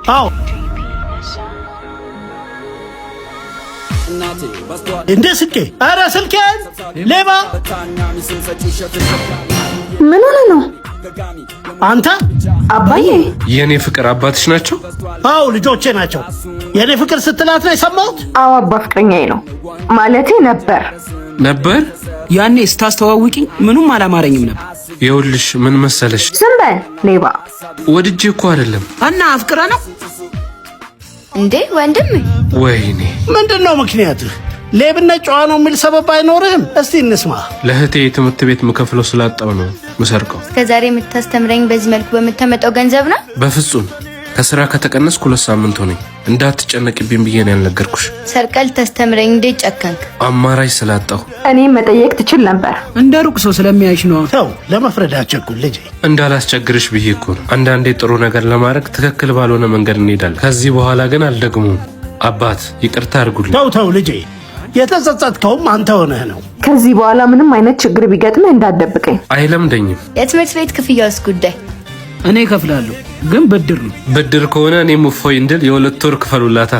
አዎ፣ እንደ ስልኬ፣ ኧረ ስልኬን ሌባ! ምን ሆነ ነው? አንተ። አባዬ። የእኔ ፍቅር አባትሽ ናቸው? አዎ፣ ልጆቼ ናቸው። የእኔ ፍቅር ስትላት ነው የሰማሁት። አዎ አባ፣ ፍቅረኛዬ ነው፣ ማለቴ ነበር። ነበር? ያኔ ስታስተዋውቂኝ ምኑም አላማረኝም ነበር። ይኸውልሽ፣ ምን መሰለሽ፣ ዝም በል ሌባ። ወድጄ እኮ አይደለም። እና አፍቅረ ነው? እንዴ ወንድም። ወይኔ። ምንድን ነው ምክንያትህ? ሌብነት ጨዋ ነው የሚል ሰበብ አይኖርህም? እስቲ እንስማ። ለእህቴ የትምህርት ቤት ምከፍለው ስላጣው ነው ምሰርቀው። እስከዛሬ የምታስተምረኝ በዚህ መልኩ በምታመጣው ገንዘብ ነው? በፍጹም፣ ከስራ ከተቀነስኩ 2 ሳምንት ሆነኝ። እንዳትጨነቅብኝ ብዬ ነው ያልነገርኩሽ። ሰርቀህ ልታስተምረኝ እንዴት ጨከንክ? አማራጭ ስላጣሁ። እኔ መጠየቅ ትችል ነበር። እንደ ሩቅ ሰው ስለሚያይሽ ነው። ተው፣ ለመፍረድ አትቸኩል ልጄ። እንዳላስቸግርሽ ብዬ እኮ ነው። አንዳንዴ ጥሩ ነገር ለማድረግ ትክክል ባልሆነ መንገድ እንሄዳለን። ከዚህ በኋላ ግን አልደግሞም። አባት፣ ይቅርታ አድርጉልኝ። ተው ተው ልጄ፣ የተጸጸትከውም አንተ ሆነህ ነው። ከዚህ በኋላ ምንም አይነት ችግር ቢገጥምህ እንዳትደብቀኝ። አይለምደኝም። የትምህርት ቤት ክፍያውስ ጉዳይ? እኔ እከፍላለሁ፣ ግን ብድር ነው። ብድር ከሆነ እኔም እፎይ እንድል የ2 ወር ክፈሉላታ።